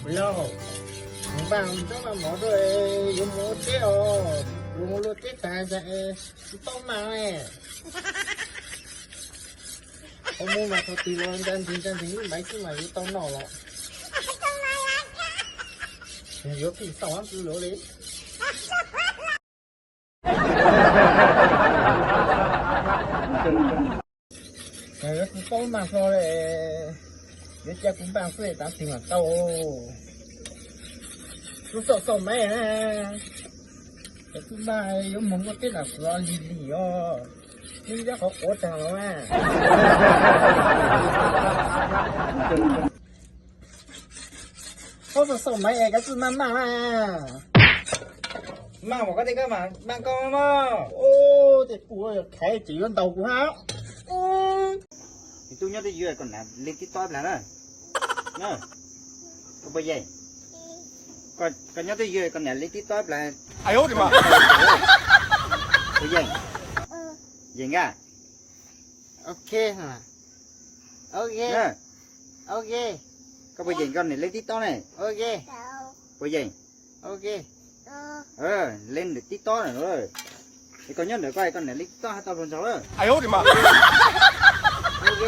Yog, npaj tsob maj mov rau, yuav mus ua teb os, yuav mus ua teb tas zag, tsis tau maj ne. Qhov muag mas thaum twg los ntsa ntseg ntsa ntseg lub maiv xwb mas yuav tau noj los. Yuav pheej xauj ab pw luv li. Yuav tsis paub maj hlo li, yuav cia kuv npaj xwb tav twg mas tau. Kuv xauj xauj maiv na, kuv maj yuav mus muaj teb nram kuv lig lig os, neb nyob qhov quav tag los mas. Koj xauj xauj maiv es koj txawj maj maj na. Maj mas koj tej koj mas maj koj maj. Tej pum khaiv ces yuav ntaus kuv hab. Tus tub nyob twj ywm kom niam li tib tob plag na. Koj puas yeem? Koj nyob twj ywm kom niam li tib tob plag. Puas yeem? Yeem nkaj. Ok, ok. Koj puas yeem koj niam li tib tob ne? Ok. Puas yeem? Ok. Li niam tib tob na. Es koj nyob ntawm koj, koj niam li tib tob hab tau hluas nraug lawm. Ok.